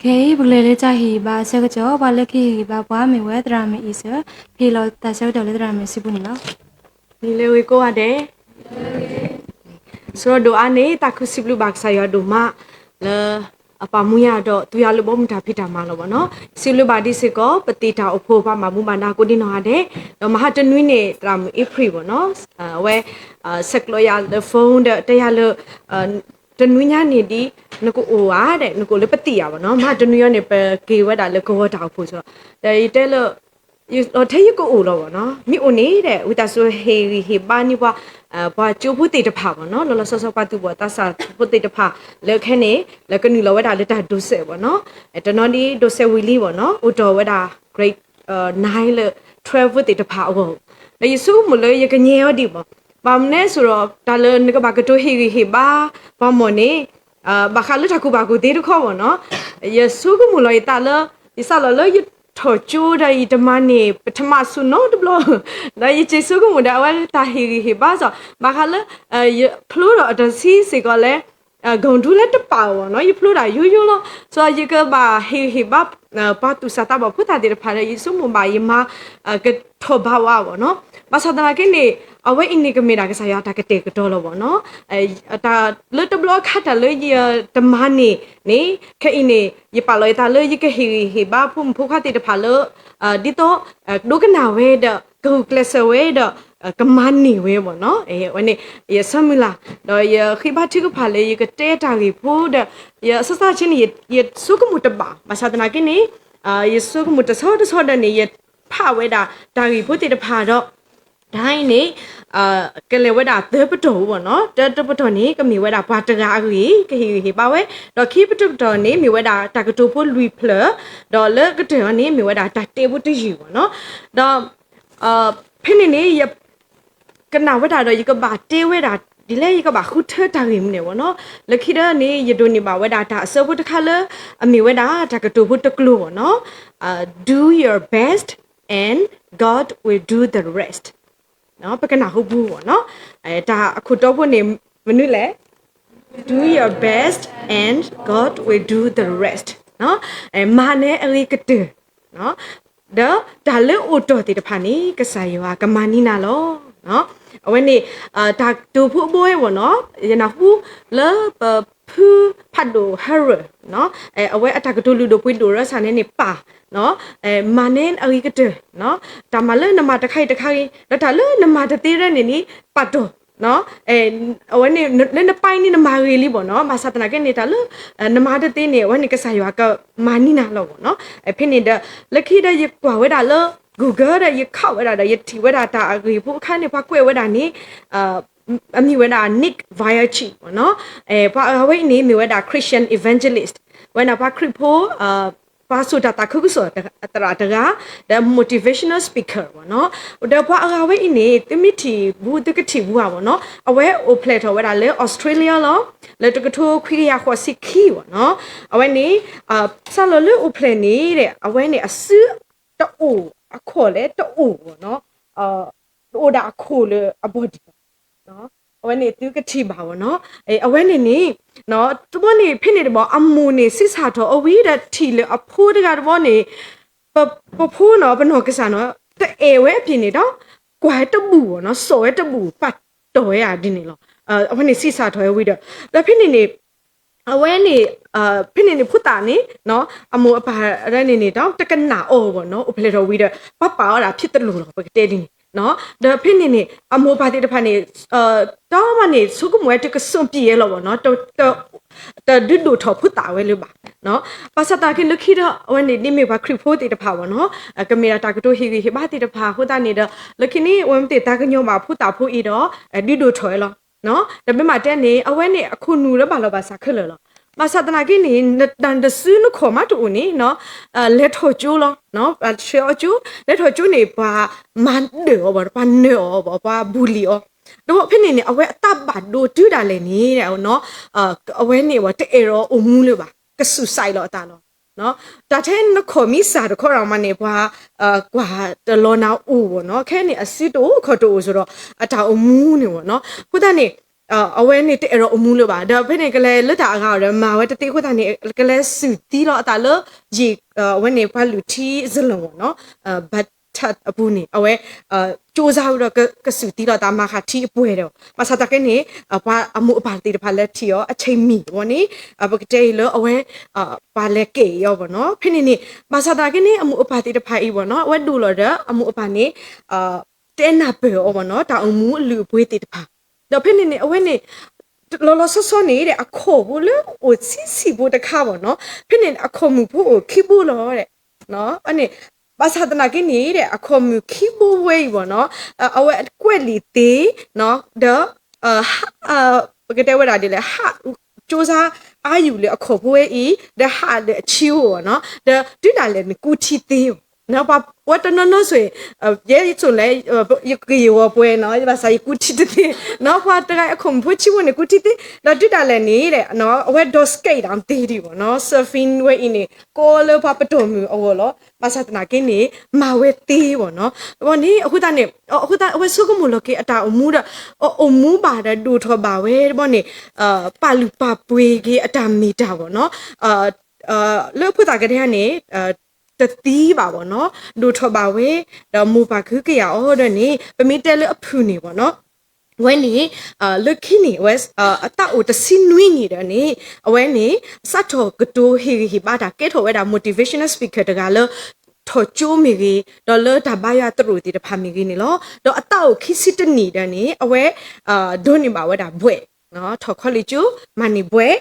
ခဲအံၤ ပကလဲၤလၢတၢ်ဟ့ၣ်ဂံၢ်ဘါအဆၢကတီၢ်, ပှၤလၢကဟ့ၣ်ဂံၢ်ဘါပှၤမ့ၢ်ဝဲသရၣ်မုၣ်အံၤစၢၤ, ဟ့ၣ်လီၤတၢ်ဆၢကတီၢ်လၢသရၣ်မုၣ်စုပူၤန့ၣ်လီၤ. နံၤလၢအဂ့ၤကိးဂၤဒဲး, စရီဒိၣ်အါန့ၣ် သးခုစံးဘျုးဘၣ်ကစၢ်ယွၤဒိၣ်မး လၢအပာ်မူယၤဒီးသူယၤလၢဘီမုၢ်တၢ်ဖံးတၢ်မၤလီၤဘၣ်နီၤ. စံးဘျုးဘၣ်ဒ်စ့ၢ်ကီး ပသ့ၣ်တၢ်အိၣ်ဖှိၣ် ပှၤဘၣ်မူဘၣ်ဒါကိးဒံနီၢ်ဂၤဒဲး, ဒီးမဟါတနွံန့ၣ် သရၣ်မုၣ်အ့ဖြ့ၣ်ဘၣ်နီၤ, အဝဲ ဆဲးကျိးယၤလၢ phone ဒီးတဲယၤလၢ တနွံညါန့ၣ်ဒ် နကအိၣ်ဧါဒီး နကအိၣ်လၢပသံၣ်ဧါဘၣ်နီၤ. မဟါတနွံအံၤန့ၣ် ပက့ၤဝဲဒၣ်လၢကဝီၤတၢ်အိၣ်ဖှိၣ်စ့ၢ်, ဒီးယတဲလၢ ထဲယကအိၣ်လီၤဘၣ်နီၤ. မ့ၢ်အိၣ်န့ၣ်ဒီး ဝံသးစူၤဟ့ၣ်ဂံၢ်ဟ့ၣ်ဘါန့ၢ်ပှၤ ပှၤကၠိဖိသ့ၣ်တဖၣ်ဘၣ်နီၤ, လီၤဆီဆီပှၤသူၣ်ဘီၣ်သးစၢ်ဖိသ့ၣ်တဖၣ် လၢခဲန့ၣ် လၢကနုာ်လီၤဝဲဒၣ်လၢတၢ်ဒိးစဲးဘၣ်နီၤ. တနီၤဒ်ဒိးစဲးဝံၤလံဘၣ်နီၤ, အိၣ်တ့ၢ်ဝဲဒၣ် grade nine လၢ twelve ဖိသ့ၣ်တဖၣ်အဂီၢ်, ဒီးယဆိကမိၣ်လၢယကညဲအီၤဒံးဘၣ်. ဘၣ်မနုၤအဃိဒီး တၢ်လၢနကဘၣ်ကတိၤဟ့ၣ်ဂံၢ်ဟ့ၣ်ဘါ ပှၤမီၢ်န့ၣ် ဘၣ်ဃးလၢတၢ်ကူၣ်ဘၣ်ကူၣ်သ့တခီဘၣ်နီၤ. ယဆိကမိၣ်လီၤယသးလၢ ယစးလီၤလၢယထီၣ်ကၠိဒီးယတမၤန့ၢ် ပထမ ဆူၣ်နီတဘျီ, ဒီးယစ့ၢ်ဆိကမိၣ်ဒီး အဝဲတၢ်ဟ့ၣ်ဂံၢ်ဟ့ၣ်ဘါစ့ၢ်, ဘၣ်ဃးလၢ ယဖျိဒီးအတၢ်ဆံးစ့ၢ်ကီးလၢ ကီၢ်ဒူလၢတပာ်အဂီၢ်နီၤ, ယဖျိတၢ်ယိယိလီၤ. စ့ၢ် ယကဘၣ်ဟ့ၣ်ဂံၢ်ဟ့ၣ်ဘါ ပှၤသူၣ်စၢ်သးဘီၣ်ဖိသၣ်သ့ၣ်တဖၣ်ဒီး ယဆိကမိၣ်ဘၣ်ယမၤ ကထီၣ်ဘးဝဲဘၣ်နီၤ. ဘၣ်ဆၣ်သနာ်က့န့ၣ် အဝဲအံၤန့ၣ် ကမ့ၢ်ဒၣ်ကစၢ်ယွၤတၢ်ကတဲာ်ကတီၤလီၤဘၣ်နီၤ. တၢ်လၢတဘျီအခါ တၢ်လၢယတမၤန့ၢ်န့ၣ် ခဲအံၤန့ၣ် ယပာ်လီၤယသးလၢယကဟ့ၣ်ဂံၢ်ဟ့ၣ်ဘါဖိမုၣ်ဖိခွါသ့ၣ်တဖၣ်လၢ ဒ်သိး ဒိကနၣ်ဝဲဒီး ကဂုာ်ကျဲးစၢးဝဲဒီး ကမၤန့ၢ်ဝဲဘၣ်နီၤ. အဝဲန့ၣ် ယဆၢမုၢ်လၢ် ဒီးယဃ့ဘါထုကဖၣ်လၢယကတဲတၢ်ဂ့ၢ်ဖိဒီး ယဆၢစၢ်ဆ့န့ၣ် ယဆိကမိၣ်တဘၣ်. ဘၣ်ဆၣ်သနာ်က့န့ၣ် ယဆိကမိၣ်တဆီတဆီဒီးန့ၣ် ယဖးဝဲဒၣ်တၢ်ဂ့ၢ်ဖိသ့ၣ်တဖၣ်ဒီး တၢ်အံၤန့ၣ် ကလဲၤဝဲဒၣ်သၢပတီၢ်ဘၣ်နီၤ. တၢတပတီၢ်န့ၣ် ကမ့ၢ်ဝဲဒၣ်ပှၤတဂၤအဂ့ၢ် ကဟ့ၣ်ဂံၢ်ဟ့ၣ်ဘါဝဲ, ဒီးခံပတီၢ်န့ၣ် မ့ၢ်ဝဲဒၣ်တၢ်ကတိၤဖိလွံၢ်ဖျၢၣ်, ဒီးလၢကတၢၢ်အံၤန့ၣ် မ့ၢ်ဝဲဒၣ်တၢ်တဲဖိတယုၢ်ဘၣ်နီၤ. ဒီး ဖဲန့ၣ်န့ၣ် ယ ကနၣ်ဝဲဒၣ်ဒီး ယကဘၣ်တဲဝဲဒၣ် ဒ်လဲၣ် ယကဘၣ်ဃုထၢတၢ်ဂ့ၢ်မနုၤန့ၣ်ဘၣ်နီၤ. လၢခံဒီးန့ၣ် ယဒိးန့ၢ်ဘၣ်ဝဲဒၣ်တၢ်အဆၢဖိတခါလၢ အမ့ၢ်ဝဲဒၣ်တၢ်ကတိၤဖိတကျိၤဘၣ်နီၤ. Do your best and God will do the rest. ပကနၢ်ဟူပူၤဘၣ်နီၤ. တၢ်အခိၣ်တီဖိန့ၣ် မနုၤလဲၣ်. Do your best and God will do the rest. မၤနၤအဂ့ၤကတၢၢ် ဒီးတၢ်လၢအိၣ်တ့ၢ်သ့ၣ်တဖၣ်န့ၣ် ကစၢ်ယွၤကမၤန့ၢ်နၤလီၤ. အဝဲန့ၣ် တၢ်ကတိၤဖိအဘိဝဲဘၣ်နီၤ, ယနၢ်ဟူလၢပဖုဖးဒိၣ်ဟဲရၢၣ် အဝဲအတၢ်ကတိၤလုၢ်ဒိၣ်ပှ့ၤဒိၣ်ရၢစၢ်န့ၣ်န့ၣ်ပၢ်, မၤနၤအဂ့ၤကတၢၢ်, တၢ်မၤလၢနမၤတခါအံၤတခါဂ့ၤ, ဒီးတၢ်လၢနမၤတသ့ရဲၣ်န့ၣ်န့ၣ် ပာ်တီၢ် အဝဲန့ၣ် လၢနပၢ်အံၤန့ၣ် နမၤဂ့ၤလံဘၣ်နီၤ, ဘၣ်ဆၣ်သနာ်က့န့ၣ် တၢ်လၢ နမၤတသ့န့ၣ် အဝဲန့ၣ် ကစၢ်ယွၤကမၤန့ၢ်နၤလီၤဘၣ်နီၤ. ဖဲန့ၣ်ဒီး လၢခံဒီးယကွၢ်ဝဲဒၣ်လၢ Google ဒီး ယခးဝဲဒၣ်ဒီး ယထံၣ်ဝဲဒၣ်တၢ်အဂ့ၢ်ဖိအခါန့ၣ် ပှၤကွဲးဝဲဒၣ်န့ၣ် အမံၤဝဲဒၣ် Nick Vujicic ဘၣ်နီၤ. ပှၤအဂၤဝဲအံၤန့ၣ် မ့ၢ်ဝဲဒၣ် Christian evangelist, ဝဲန့ၣ်ပှၤခရံာ်ဖိ ပှၤစိာ်တၢ်သးခုကစီၣ်သရၣ်တဂၤ, ဒီး motivational speaker ဘၣ်နီၤ. ဒီးပှၤအဂၤဝဲအံၤန့ၣ် သုမ့ၢ်ထံၣ်ဘူး သုကထံၣ်ဘူးဧါဘၣ်နီၤ. အဝဲအိၣ်ဖျဲၣ်ထီၣ်ဝဲဒၣ်လၢ Australia လီၤ, လၢတကထိခွံကယၤဃိးဆံခံဘၣ်နီၤ. အဝဲန့ၣ် စးလီၤလၢအိၣ်ဖျဲၣ်န့ၣ်ဒီး အဝဲန့ၣ်အစုတအိၣ် အခီၣ်လဲၣ်တအိၣ်ဘၣ်နီၤ, တအိၣ်ဒၣ်အခိၣ်လၢအဘီၣ်ဒံးဘၣ် အဝဲန့ၣ်သုကထံၣ်ဘၣ်ဘၣ်နီၤ. အဝဲန့ၣ်န့ၣ် တဘျီန့ၣ် ဖဲန့ၣ်တဘျီ အမိၢ်န့ၣ်ဆံးစၢ်ထီၣ်အဝံၤဒီးထံၣ်လၢအဖိတဂၤတဘျီန့ၣ် ပဖိနီၤ ပနီၢ်ကစၢ်နီၤ တအဲၣ်ဝဲအဖံးန့ၣ်ဒီး ကွၢ်ဝဲတဘူၣ်ဘၣ်နီၤ, စိာ်ဝဲတဘူၣ် ပာ်တီၢ်ဝဲဒ်န့ၣ်လီၤ. အဝဲန့ၣ်ဆံးစၢ်ထီၣ်ဝဲဝံၤဒီး ဒီးဖဲန့ၣ်န့ၣ် အဝဲန့ၣ် ဖဲန့ၣ်န့ၣ် ဖိသၣ်န့ၣ် အမိၢ်အပၢ်န့ၣ်န့ၣ်ဒီး တကနၣ်အီၤဘၣ်နီၤ, အိၣ်ဖျဲၣ်ထီၣ်ဝံၤဒီး ပှၤပာ်ဝဲဒၣ်ဖံးတလိာ်လီၤ ပကတဲဒ်န့ၣ် ဒီးဖဲန့ၣ်န့ၣ် အမိၢ်အပၢ်သ့ၣ်တဖၣ်န့ၣ် တၢ်မၤန့ၣ် ဆိကမိၣ်ဝဲတကစွန့်ပစ်အီၤလီၤဘၣ်နီၤ, တဒုးဒိၣ်ထီၣ်ဖိသၣ်ဝဲလၢၤဘၣ်. ဘၣ်ဆၣ်သနာ်က့လၢခံဒီး အဝဲန့ၣ်ဒ်မ့ၢ်ပှၤခရံာ်ဖိသ့ၣ်တဖၣ်ဘၣ်နီၤ, ကမ့ၢ်ဒၣ်တၢ်ကတိၤဟ့ၣ်ဂံၢ်ဟ့ၣ်ဘါသ့ၣ်တဖၣ်အဃိသတးန့ၣ်ဒီး လၢခံန့ၣ် အဝဲမ့ၢ်သ့ၣ်သးကညီၤဘၣ်ဖိသၣ်ဖိအံၤဒီး ဒုးဒိၣ်ထီၣ်ဝဲလီၤ. ဒီးမ့ၢ်မးတဲန့ၣ် အဝဲန့ၣ်အခိၣ်နူာ်လၢဘၣ်လီၤဘၣ်စးခဲလၢာ်လီၤ. ဘၣ်ဆၣ်သနာ်က့န့ၣ် တၢ်တစုနခီၣ်မးတအိၣ်န့ၣ် လဲၤထီၣ်ကၠိလီၤ. ဆှၢအီၤကၠိ, လဲၤထီၣ်ကၠိန့ၣ် ပှၤမၤဒၢၣ်အီၤဘၣ်, ပှၤနၢၤအီၤဘၣ်, ပှၤ bully အီၤ. ဒီးဖဲန့ၣ်န့ၣ် အဝဲအသးဘၣ်ဒိတုၤဒၣ်လဲာ်န့ၣ် အဝဲန့ၣ်ဝဲတအဲၣ်ဒိးအိၣ်မူလၢၤဘၣ်, က suicide လီၤအသးလီၤ. တၢ်ထဲနခီၣ်မံစၢ်တခီရၣ်မးန့ၣ် ပှၤ ကွၢ်တလီၤနၤအိၣ်ဘၣ်နီၤ, ခဲန့ၣ်အစုတအိၣ်ခီၣ်တအိၣ်စ့ၢ်ဒီး အတၢ်အိၣ်မူန့ၣ်ဘၣ်နီၤ. အဃိသတးန့ၣ် အဝဲန့ၣ်တအဲၣ်ဒိးအိၣ်မူလၢၤဘၣ်. ဒီးဖဲန့ၣ်ကလဲၤလၢတၢ်အဂၤဒီး မၤဝဲတသ့အဃိသတးန့ၣ် ကလဲၤစူၢ်သံလီၤအသးလၢ ယံာ် အဝဲန့ၣ်ပှၤလုၢ်ထံစလီၤမ့ၢ်နီၤ, bathtub အပူၤန့ၣ် အဝဲ ကၠိစါဝံၤဒီးကစူၢ်သံလီၤသးမၤဃာ်ထံအပှဲၤဒီး ဘၣ်ဆၣ်သနာ်က့န့ၣ် ပှၤအမိၢ်အပၢ်သ့ၣ်တဖၣ်လၢထံၣ်အီၤ အဆ့ၣ်မံၤဝဲန့ၣ် ပကတဲအံၤလၢအဝဲ ပှၤလဲၤကဲအံၤအီၤမ့ၢ်နီၤ. ဖဲန့ၣ်န့ၣ် ဘၣ်ဆၣ်သနာ်က့န့ၣ် အမိၢ်အပၢ်သ့ၣ်တဖၣ်အံၤမ့ၢ်နီၤ အဝဲဒိၣ်လီၤဒီး အမိၢ်အပၢ်န့ၣ် တဲနၢ်ပၢၢ်အီၤမ့ၢ်နီၤ တၢ်အိၣ်မူအလုၢ်အပှ့ၤသ့ၣ်တဖၣ်. ဒီးဖဲန့ၣ်န့ၣ် အဝဲန့ၣ် လီၤလီၤဆီဆီန့ၣ်ဒီး အခီၣ်ဖိလၢအိၣ်ဆံးဆံးဖိတခါမ့ၢ်နီၤ ဖဲန့ၣ်အခီၣ်မုၣ်ဖိအိၣ်ခံဘိလီၤဒီး ဘၣ်ဆၣ်သနာ်က့န့ၣ်ဒီး အခီၣ်မုၣ်ခံဘိဝဲအံၤမ့ၢ်နီၤ အဝဲကွဲးလံာ်သ့ ဒီး ပကတဲဝဲဒၣ်ဒ်လဲၣ် ဟး ကၠိစါအါယုာ်လၢအခီၣ်ဖိဝဲအံၤ ဒီးဟးလၢအဆံးအိၣ်မ့ၢ်နီၤ ဒီးတုၤဒၣ်လဲာ်န့ၣ်ကူထံသ့ ပှၤဝဲတနီၤနီၤဆိၣ် ယဲယဆိၣ်လဲၣ် ယကယံာ်ဝီၤပှဲၤနီၤ ဘၣ်ဆၣ်ယကူထံတသ့ နီၤပှၤတဂၤအခီၣ်မုၣ်ဖိဆံးဖိန့ၣ် ကူထံသ့ ဒီးတုၤဒၣ်လဲာ်န့ၣ် အဝဲဒိး skate ဒၣ်သ့ဒံးမ့ၢ်နီၤ surfing ဝဲအံၤန့ၣ် ကီလၢပှၤပတီၢ်မုၢ်အဂီၢ်လီၤ. ဘၣ်ဆၣ်သနာ်က့န့ၣ် မၤဝဲသ့မ့ၢ်နီၤ တဘျီန့ၣ် အဃိသတးန့ၣ် အဝဲဆိကမိၣ်လီၤက့ၤအတၢ်အိၣ်မူဒီး အိၣ်မူဘၣ်ဒီးဒိၣ်ထီၣ်ဘၣ်ဝဲတဘျီန့ၣ် ပာ်လုၢ်ပာ်ပှ့ၤက့ၤအတၢ်မ့ၢ်တၢ်မ့ၢ်နီၤ လၢဖိသၣ်ကဒဲန့ၣ် တသံဘၣ်မ့ၢ်နီၤ ဒိၣ်ထီၣ်ဘၣ်ဝဲ ဒီးမိၢ်ပၢ်ကဟုကယာ်အီၤဒီးန့ၣ် ပမ့ၢ်တဲလၢအဖုၣ်န့ၣ်မ့ၢ်နီၤ ဝဲန့ၣ် လၢခံန့ၣ် အဝဲ အသးအိၣ်တဆံနွံနံၣ်ဒီးန့ၣ် အဝဲန့ၣ် စးထီၣ်ကတိၤဟ့ၣ်ဂံၢ်ဟ့ၣ်ဘါတၢ်ကဲထီၣ်ဝဲဒၣ် motivational speaker တဂၤလၢ ထီၣ်ကၠိမ့ၢ်ဂ့ၤ ဒီးလၢတၢ်ဘါယွၤသရိာ်သ့ၣ်တဖၣ်မ့ၢ်ဂ့ၤန့ၣ်လီၤ. ဒီးအသးအိၣ်ခံဆံတနံၣ်ဒီးန့ၣ် အဝဲ ဒိးန့ၢ်ဘၣ်ဝဲဒၣ်ဘွဲ့ ထီၣ် college ကၠိ မၤန့ၢ်ဘွဲ့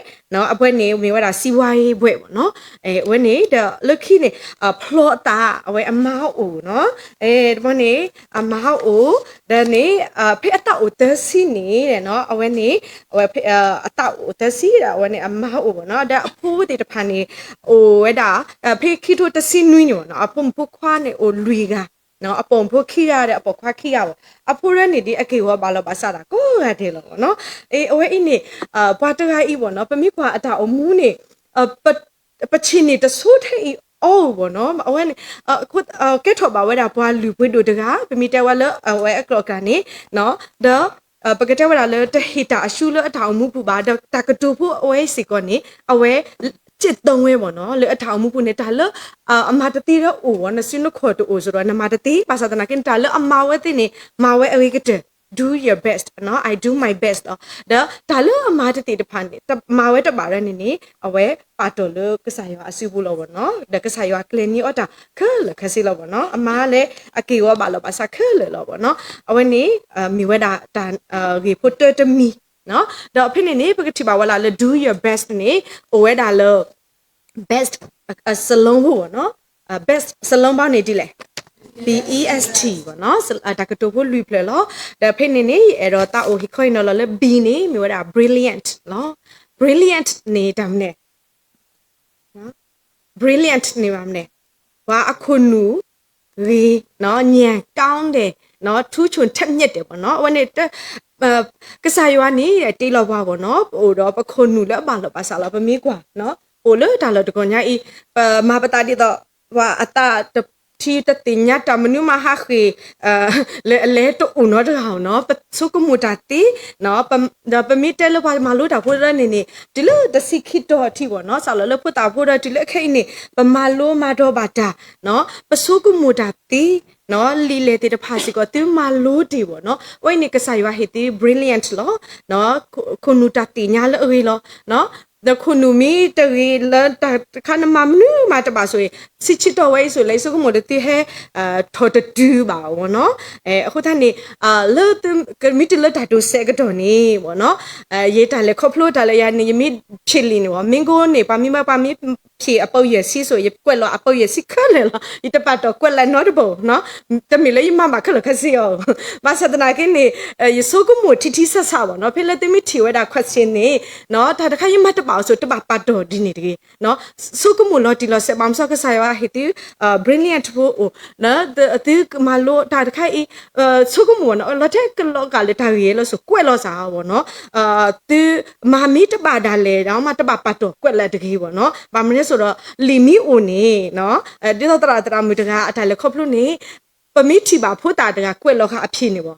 အဘွဲ့န့ၣ် မ့ၢ်ဝဲဒၣ်စံးဝါယ့ဘွဲ့မ့ၢ်နီၤ အဝဲန့ၣ် ဒီးလၢခံန့ၣ် ဖျီအသး အဝဲအမါအိၣ်နီၤ တဘျီန့ၣ် အမါအိၣ် ဒီးန့ၣ် ဖဲအသးအိၣ်သၢဆံန့ၣ် အဝဲန့ၣ် အဝဲ အသးအိၣ်သၢဆံဒီး အဝဲန့ၣ် အမါအိၣ်မ့ၢ်နီၤ ဒီးအဖိသ့ၣ်တဖၣ်န့ၣ် အိၣ်ဝဲဒၣ် ဖဲခံထိတဆံနွံန့ၣ်မ့ၢ်နီၤ အဖိမုၣ်ဖိခွါန့ၣ် အိၣ်လွံၢ်ဂၤ အပိာ်မုၣ်ဖိခံဂၤဒီး အပိာ်ခွါခံဂၤဘၣ် အဖိရဲန့ၣ်ဒ်အက့ၢ်အဂီၤဘၣ်လီၤဘၣ်စးဒၣ်ကိးဂၤဒဲးလီၤမ့ၢ်နီၤ အဝဲအံၤန့ၣ် ပှၤတဂၤအံၤမ့ၢ်နီၤ ပမ့ၢ်ကွၢ်အတၢ်အိၣ်မူန့ၣ် ပဆံးန့ၢ်တဆိထဲအံၤအီၤမ့ၢ်နီၤ အဝဲန့ၣ် ကဲထီၣ်ဘၣ်ဝဲဒၣ်ပှၤလုၢ်ပှ့ၤဒိၣ်တဂၤ ပမ့ၢ်တဲဝဲလၢအဝဲအကျိာ်အကျါန့ၣ် ဒီး ပကတဲဝဲဒၣ်လၢတဟ့ၣ်တၢ်အရှုံးလၢအတၢ်အိၣ်မူပူၤဘၣ် ဒီးတၢ်ကတိၤဖိအဝဲစ့ၢ်ကီးန့ၣ် အဝဲ စ့ၢ်သီဝဲမ့ၢ်နီၤ လၢအတၢ်အိၣ်မူပူၤန့ၣ် တၢ်လၢ အမၤတသ့ဒီးအိၣ်ဝဲ နစုနခီၣ်တအိၣ်စ့ၢ်ဒီး နမၤတသ့ ဘၣ်ဆၣ်သနာ်က့ တၢ်လၢအမၤဝဲသ့န့ၣ် မၤဝဲအဂ့ၤကတၢၢ် do your best နီၤ I do my best လီၤ ဒီးတၢ်လၢအမၤတသ့ၣ်တဖၣ်န့ၣ် မၤဝဲတဘၣ်ဒီးန့ၣ်န့ၣ် အဝဲပာ်တီၢ်လၢကစၢ်ယွၤအစုပူၤလီၤမ့ၢ်နီၤ ဒီးကစၢ်ယွၤကျဲၤန့ၢ်အီၤတၢ်ခဲလၢာ်ခဲဆ့လီၤမ့ၢ်နီၤ အမါလၢအက့ၢ်အဂီၤဘၣ်လီၤဘၣ်စးခဲလၢာ်လီၤမ့ၢ်နီၤ အဝဲန့ၣ် မ့ၢ်ဝဲဒၣ်တၢ်ဂ့ၢ်ဖိတၢတမံၤ ဒီးဖဲန့ၣ်န့ၣ် ပကထံၣ်ဘၣ်ဝဲဒၣ်လၢ do your best န့ၣ် အိၣ်ဝဲဒၣ်လၢ best စလၢဘၣ်နီၤ best စလၢဘၣ်န့ၣ်ဒ်လဲၣ် B E S T ဘၣ်နီၤ တၢ်ကတိၤဖိလွံၢ်ဖျၢၣ်လီၤ ဒီးဖဲန့ၣ်န့ၣ် ယအဲၣ်ဒိးသးအိၣ်ဟ့ၣ်ခီဟ့ၣ်နီၤလီၤလၢ B န့ၣ် မ့ၢ်ဝဲဒၣ် brilliant လီၤ brilliant န့ၣ်တၢ်မနုၤ brilliant န့ၣ်ဘၣ်မနုၤ ပှၤအခိၣ်နူာ်ဂ့ၤ ညံကောင်းတယ် ထူးချွန်ထက်မြက်တယ် ဘၣ်နီၤ အဝဲန့ၣ် ကစၢ်ယွၤန့ၣ် တ့လီၤပှၤဘၣ်နီၤ ပအိၣ်ဒီးပခိၣ်နူာ်လၢအဘၣ်လီၤဘၣ်စးလီၤ ပမ့ၢ်ကွၢ် ပအိၣ်လၢတၢ်လီၢ်တကီၢ်ညါအံၤ ပမၤပသးဒ်သိး ပှၤအသးတထံတသ့ၣ်ညါတၢ်မနုၤမးဟးဃ့ၢ် လၢအလဲၤတအိၣ်နီတဂၤဘၣ်နီၤ ပဆိကမိၣ်တၢ်သ့ ဒီးပမ့ၢ်တဲလၢပှၤမၤလိတၢ်ဖိတၢ်န့ၣ်န့ၣ် တုၤလၢတဆံခံတီၤအထံးဘၣ်နီၤ စးလီၤလၢဖိသၣ်ဖိဒီးတုၤလၢခဲအံၤန့ၣ် ပမၤလိမၤဒိးဘၣ်တၢ် ပဆိကမိၣ်တၢ်သ့ လံာ်လဲၢ်သ့ၣ်တဖၣ်စ့ၢ်ကီး သုမၤလိတ့ၢ်ဘၣ်နီၤ အဝဲအံၤန့ၣ် ကစၢ်ယွၤဟ့ၣ်သု brilliant လီၤ ခိၣ်နူာ်တၢ်သ့ၣ်ညါလၢအဂ့ၤလီၤ ဒီးခိၣ်နူာ်မ့ၢ်တဂ့ၤလၢတၢ်တခါနမၤမနုၤမးတဘၣ်ဆိၣ်ဂ့ၤ ဆံးဆံးတီၤဝဲအံၤဆိၣ်ဂ့ၤ လၢယဆိကမိၣ်ဒီးသုဟဲ ထီၣ်တတုၤဘၣ်ဘၣ်နီၤ အဃိသတးန့ၣ် လၢသုကမ့ၢ်တုၤလၢတၢ်တိစဲးကတီၢ်န့ၣ်ဘၣ်နီၤ ယတၢ်လဲၤခီဖျိတၢ်လၢယၤန့ၣ် ယမ့ၢ်ဖျ့းလံာ်န့ၣ်ဘၣ် မ့ၢ်ကိးန့ၣ် ပှၤမ့ၢ်ဘၣ်ပှၤမ့ၢ်ဖျ့းအပီယဲၢ်ဆံဆိၣ်ဂ့ၤ ယကွဲးလီၤအပီယဲၢ်ဆံခဲလၢာ်လီၤ ယတပာ်တီၢ်ကွဲးလၢနီတဘိနီၤ တမ့ၢ်လၢယမၤဘၣ်ခဲလၢာ်ခဲဆ့အီၤ ဘၣ်ဆၣ်သနာ်က့န့ၣ် ယဆိကမိၣ်ထံထံဆးဆးဘၣ်နီၤ ဖဲလၢသုမ့ၢ်ထံၣ်ဝဲဒၣ် question န့ၣ် တၢ်တခါယမၤတဘၣ်အီၤဆိၣ် တဘၣ်ပာ်တီၢ်ဒ်န့ၣ်တဂ့ၤ ဆိကမိၣ်လီၤတံၢ်လီၤဆဲး ဘၣ်မစီကစၢ်ယွၤဟ့ၣ်သု brilliant ဖိအိၣ် သုကမၤလိတၢ်တခါအံၤ ဆိကမိၣ်ဘၣ်နီၤ လီၤထဲကလီၤကးလၢတၢ်ဂ့ၢ်လၢဆိၣ် ကွဲးလီၤစ့ၢ်ဘၣ်နီၤ သုမၤမ့ၢ်တဘၣ်ဒၣ်လဲာ် မၤတဘၣ်ပာ်တီၢ်ကွဲးလၢတဂ့ၤဘၣ်နီၤ ဘၣ်မနုၤဆိၣ်ဒီး လံာ်မ့ၢ်အိၣ်န့ၣ် ဒ်သိးသရၣ်သရၣ်မုၣ်တဂၤအတၢ်လဲၤခီဖျိန့ၣ် ပမ့ၢ်ထံၣ်ဘၣ်ဖိသၣ်တဂၤကွဲးလီၤဃာ်အဖျ့းန့ၣ်ဘၣ်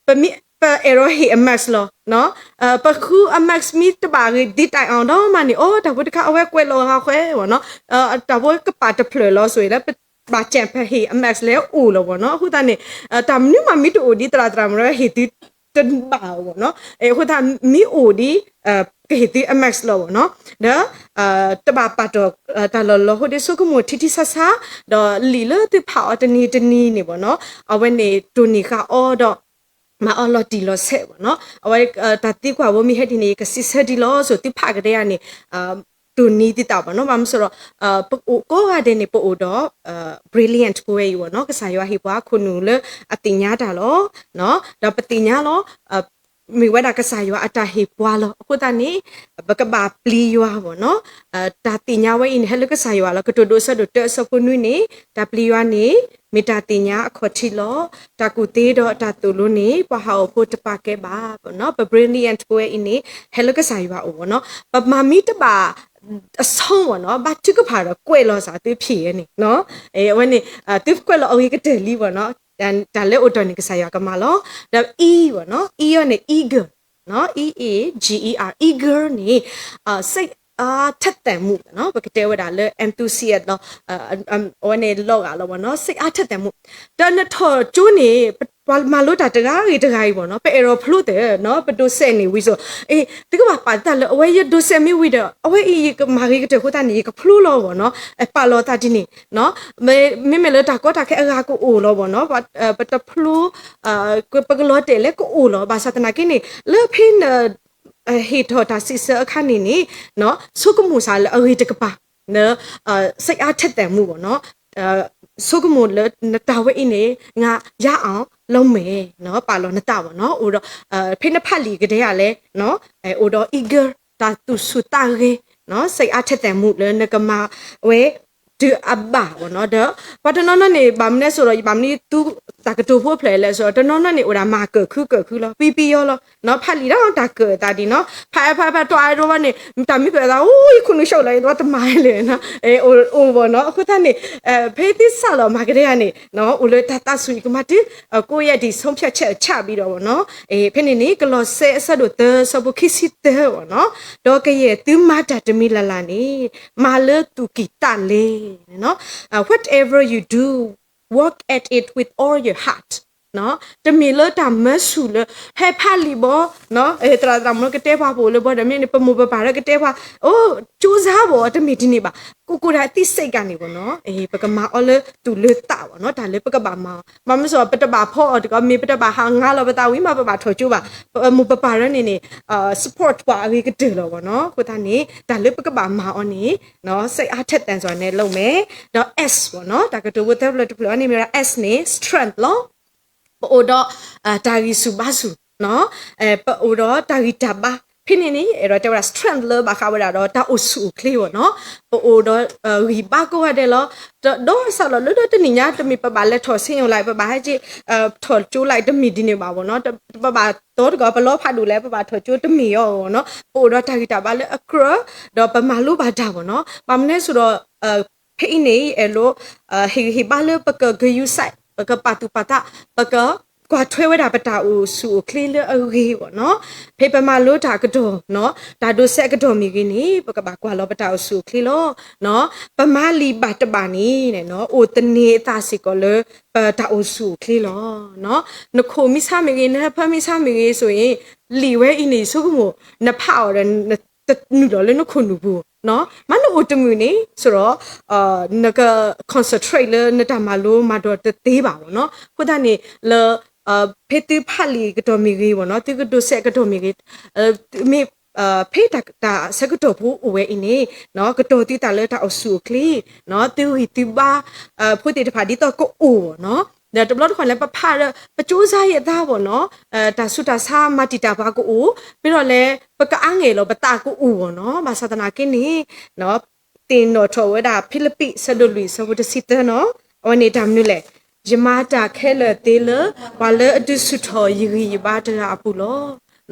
ပမ့ၢ် ပအဲၣ်ဒိးဟ့ၣ်အ mask လီၤ. ပဃုအ mask မ့ၢ်တဘၣ်ဂ့ၤဒ်တၢ်အီၤဒီးမးန့ၣ် အိ တၢ်ဖိတခါအဝဲကွဲးလီၤဂၤဃဲဝဲနီၤ, တၢ်ဖိကပာ်တဖျၢၣ်လီၤ ဆိၣ်အံၤလၢ ဘၣ်စဲးပဟ့ၣ်အ mask လဲၤအိၣ်လီၤဝဲနီၤ. အဃိသတးန့ၣ် တၢ်မနုၤမးမ့ၢ်တအိၣ်ဒ်သရၣ်သရၣ်မုၣ်ဟ့ၣ်သုတဘၣ်ဝဲနီၤ. အဃိသတးမ့ၢ်အိၣ်ဒ် ကဟ့ၣ်သုအ mask လီၤဝဲနီၤ. ဒီး တဘၣ်ပာ်တီၢ်တၢ်လီၢ်လီၤဟိဒ်ဆိကမိၣ်ထံထံဆးဆး, ဒီးလံာ်လၢသုဖးအီၤတနံၤတနံၤန့ၣ်ဝဲနီၤ, အဝဲန့ၣ်တိၢ်နီၣ်ဃာ်အီၤဒီး မၤအီၤလီၤတံၢ်လီၤဆဲးဝဲနီၤ. အဝဲ တၢ်သံကွၢ်ဝဲမ့ၢ်ဟဲဒ်န့ၣ် ယကစံးဆၢဒ်လီၤ ဆိၣ်သုဖးကဒါယၤန့ၣ် တိၢ်နီၣ်သုသးဝဲနီၤ. ဘၣ်မနုၤအဃိဒီး ပအိၣ်ကိးဂၤဒဲးန့ၣ် ပအိၣ်ဒီး brilliant ပဝဲအံၤဝဲနီၤ, ကစၢ်ယွၤဟ့ၣ်ပှၤခိၣ်နူာ်လၢအသ့ၣ်ညါတၢ်လီၤ. ဒီးပသ့ၣ်ညါလီၤ မ့ၢ်ဝဲဒၣ်ကစၢ်ယွၤအတၢ်ဟ့ၣ်ပှၤလီၤ. အဃိသတးန့ၣ် ပကဘၣ်ပျံၤယွၤဝဲနီၤ. တၢ်သ့ၣ်ညါဝဲအံၤန့ၣ် ဟဲလၢကစၢ်ယွၤလီၤ. ကတိၤဒိဆၢဒိၣ်တၢအဆၢဖိနွံန့ၣ် တၢ်ပျံၤယွၤန့ၣ် မ့ၢ်တၢ်သ့ၣ်ညါအခီၣ်ထံးလီၤ. တၢ်ကူၣ်သ့ဒီးတၢ်သိၣ်လိန့ၣ် ပှၤဟးဂီၤဖိတပာ်ကဲဘၣ်ဝဲနီၤ. ပ brilliant ပဝဲအံၤန့ၣ် ဟဲလၢကစၢ်ယွၤအအိၣ်ဝဲနီၤ. ပမၤမ့ၢ်တဘၣ် အဆီဝဲနီၤ, ဘၣ်ထုကဖၣ်ဒီးကွဲးလီၤစးသုဖံးဝဲန့ၣ်, အဝဲန့ၣ် သုကွဲးလီၤအဂ့ၤကတၢၢ်လံဝဲနီၤ. တၢ်လၢအိၣ်တ့ၢ်န့ၣ် ကစၢ်ယွၤကမၤလီၤ. ဒီး E ဝဲနီၤ, E အီၤန့ၣ် eager, E A G E R, eager န့ၣ် စိတ်အားထက်သန်မှု, ပကတဲဝဲဒၣ်လၢ enthusiasm လီၤ. အဝဲန့ၣ်လီၤဂာ်လီၤဝဲနီၤ, စိတ်အားထက်သန်မှု. ဒီးနထီၣ်ကၠိန့ၣ် ပှၤမၤလိတၢ်တဂၤဂ့ၤတဂၤအံၤဝဲနီၤ, ပအဲၣ်ဒိးဖျိသ့ၣ်နီၤ, ပဒိးစဲးန့ၣ်ဝံၤစိၤ, အ့ သုကဘၣ်ပာ်သးလၢ အဝဲယဒိးစဲးမ့ၢ်ဝံၤဒီး အဝဲအံၤယကမၤဂ့ၤကတၢၢ်အဃိသတးန့ၣ် ယကဖျိလီၤဝဲနီၤ, ပာ်လီၤသးဒ်န့ၣ် မ့မ့ၢ်လၢတၢ်ကီတၢ်ခဲအဂၤကအိၣ်လီၤဝဲနီၤ, ပတဖျိ ပကလီၤတဲာ်လၢကအိၣ်လီၤ. ဘၣ်ဆၣ်သနာ်က့န့ၣ် လၢဖဲန ဟ့ၣ်ထီၣ်တၢ်စံးဆၢအခါန့ၣ်န့ၣ် ဆိကမိၣ်စးလၢအဂ့ၤတကပၤ လၢ စိတ်အားထက်သန်မှု ဝဲနီၤ, ဆိကမိၣ်လၢနတၢ်ဝဲအံၤန့ၣ် ငါရအောင်လုပ်မယ် ပာ်လီၤနသးဝဲနီၤ, အိၣ်ဒီး ဖဲနဖးလံာ်ကဒါယၤလဲၣ် အိၣ်ဒီး eager တၢ်သူၣ်ဆူၣ်သးဂဲၤ စိတ်အားထက်သန်မှု လၢနကမၤဝဲ တုၤအဘၣ်ဝဲနီၤ, ဒီးပှၤတနီၤနီၤန့ၣ် ဘၣ်မနုၤစိၤဒီး ယဘၣ်မနုၤသူတၢ်ကတိၤဖိဖျဲးလဲၣ်စိၤ တနီၤနီၤန့ၣ် အိၣ်ဒၣ်မၤကၢၢ်ခုကၢၢ်ခုလီၤ, ပံပံယီလီၤ, ဖးလံာ်ဒီးတၢ်ကၢၢ်သးဒ်နီၤ, ဖးဖးဖးတီၢ်အါဒိဘၣ်န့ၣ် တၢ်မံကၢၢ်သး အိ ယခိၣ်နူာ်ဆှီလီၤ ယတဘၣ်တမၤလဲၣ်, အိၣ်ဝဲနီၤ, အဃိသတးန့ၣ် ဖဲသ့စးလီၤမၤကဒါယၤန့ၣ် အိၣ်လၢတၢ်သးဆူၣ်အံၤကမၤတုၤ ကိးယဲၢ်ဒံး ဆုံးဖြတ်ချက် ချပြီးတော့ဝဲနီၤ, ဖဲန့ၣ်န့ၣ် ကလီးစဲအဆၢဒိၣ်သၢ ဆၢဖိခံဆံသၢဝဲနီၤ, ဒီးကယဲၢ်သုမၤတၢ်တမံၤလၢ်လၢ်န့ၣ် မၤလၢသူၣ်ကံၢ်သးလဲ, whatever you do, work at it with all your heart, တမ့ၢ်လၢတၢ်မၢဆူၣ်လၢ ဟဲဖးလံာ်ဘီ သရၣ်သရၣ်မုၣ်ကတဲပှၤ ပအိၣ်လၢဘီဒီးမ့ၢ်န့ၣ် ပမိၢ်ပပၢ်လၢကတဲပှၤ အိ ကၠိစါဘီ တမ့ၢ်ဒ်န့ၣ်ဘၣ်, ကိးကိးဒၣ်သ့စ့ၢ်ကီးန့ၣ်ဝဲနီၤ, ပကမၤအီၤလၢသူၣ်လၢသးဝဲနီၤ, တၢ်လၢပကဘၣ်မၤအီၤ ဘၣ်မနုၤစိၤ ပတဘၣ်ဖီအီၤတကီး မ့ၢ်ပတဘၣ်ဟးငါလီၤပသးဝံၤမး ပဘၣ်ထီၣ်ကၠိဘၣ်, ပမိၢ်ပပၢ်ရၢန့ၣ်န့ၣ် support ပှၤအဂ့ၤကတၢၢ်လီၤဝဲနီၤ, အဃိသတးန့ၣ် တၢ်လၢပကဘၣ်မၤအီၤန့ၣ် စိတ်အားထက်သန်စွာနဲ့လုပ်မယ်, ဒီး S ဝဲနီၤ, တၢ်ကတိၤဖိသၢဖျၢၣ်တဖျၢၣ်အံၤန့ၣ်မ့ၢ်ဝဲဒၣ် S န့ၣ် strength လီၤ. ပအိၣ်ဒီး တၢ်ဂံၢ်ဆူၣ်ဘါဆူၣ်, ပအိၣ်ဒီးတၢ်ဂံၢ်တၢ်ဘါ, ဖဲန့ၣ်န့ၣ် အဲၣ်ဒိးတဲဝဲဒၣ် strength လၢဘၣ်ဃးဝဲဒၣ်ဒီးတၢ်အိၣ်ဆူၣ်အိၣ်ချ့ဝဲနီၤ, ပအိၣ်ဒီး ဂံၢ်ဘါကိးဂၤဒဲးလီၤ. ဒီးစးလီၤလၢဒီတနံၣ်ညါ တမ့ၢ်ပဘၣ်လဲၤထီၣ်ဆ့ယိၣ်လၢ ပဘၣ်ဟဲက့ၤ ထီၣ်ကၠိလၢ တမ့ၢ်ဒ်န့ၣ်ဘၣ်ဝဲနီၤ, ပဘၣ်တီတဂီၤ ပလီၤဖးဒိၣ်လဲၣ် ပဘၣ်ထီၣ်ကၠိတမ့ၢ်အီၤဝဲနီၤ, ပအိၣ်ဒီးတၢ်ဂံၢ်တၢ်ဘါလၢအကြၢး, ဒီးပမၤလိဘၣ်တၢ်ဝဲနီၤ, ဘၣ်မနုၤလဲၣ်စိၤဒီး ဖဲအံၤန့ၣ် အဲၣ်လိ ဟ့ၣ်ဂံၢ်ဟ့ၣ်ဘါလၢပကဂုာ်ယူၤစဲး, ပကပာ်သူၣ်ပာ်သး, ပကကွၢ်ထွဲဝဲဒၣ်ပတၢ်အိၣ်ဆူၣ်အိၣ်ချ့လၢအဂ့ၤဝဲနီၤ, ဖဲပမၤလိတၢ်အကတီၢ်နီၤ, တၢ်ဒိးစဲးအကတီၢ်မ့ၢ်ဂ့ၤန့ၣ် ပကဘၣ်ကွၢ်လီၤပတၢ်အိၣ်ဆူၣ်အိၣ်ချ့လီၤ. ပမၤလံာ်ဘၣ်တဘၣ်န့ၣ် အိၣ်သန့ၤအသးစ့ၢ်ကီးလၢ ပတၢ်အိၣ်ဆူၣ်အိၣ်ချ့လီၤ. နခိၣ်မ့ၢ်ဆါမ့ၢ်ဂ့ၤ, နဟၢဖၢမ့ၢ်ဆါမ့ၢ်ဂ့ၤ ဆိအံၤ လံာ်ဝဲအံၤန့ၣ် ဆိကမိၣ် နဖးအီၤဒီး တနုာ်လီၤလၢနခိၣ်နူာ်ပူၤ, မ့ၢ်နအိၣ်တမုာ်န့ၣ် ဆိဒီး နက concentrate လၢနတၢ်မၤလိမၤဒိးတသ့ဘၣ်ဝဲနီၤ. အဃိသတးန့ၣ် လၢ ဖဲသုဖးလံာ်ကတီၢ်မ့ၢ်ဂ့ၤဝဲနီၤ, သုကဒိးစဲးကတီၢ်မ့ၢ်ဂ့ၤ, မ့ၢ် ဖဲတၢ်ဆၢကတီၢ်ဖိအိၣ်ဝဲအံၤန့ၣ် ကတီၤသုသးလၢတၢ်အိၣ်ဆူၣ်အိၣ်ချ့, သုဂံၢ်သုဘါ ဖိသ့ၣ်တဖၣ်ဒ်သိးကအိၣ်ဝဲနီၤ. ဒီးတဘျီတခီၣ်လဲၣ် ပဖးဒီး ပကၠိစါယသးဝဲနီၤ, တၢ်ဆူးတၢ်ဆါမၤတံာ်တာ်ပှၤကအိၣ်, မ့ၢ်ဒီးလဲၣ် ပကအါဂ့ၢ်လီၤပသးကအိၣ်ဝဲနီၤ. ဘၣ်ဆၣ်သနာ်က့န့ၣ် သ့ၣ်နီၣ်ထီၣ်ဝဲဒၣ်ဖံလံးပံး ဆၢဒိၣ်လွံၢ် ဆၢဖိတဆံသၢနီၤ, အဝဲန့ၣ်တၢ်မနုၤလဲၣ်, ယမၤတၢ်ခဲလၢာ်သ့လၢ ပှၤလၢအဒုးဆူၣ်ထီၣ်ယဂံၢ်ယဘါတဂၤအပူၤလီၤ.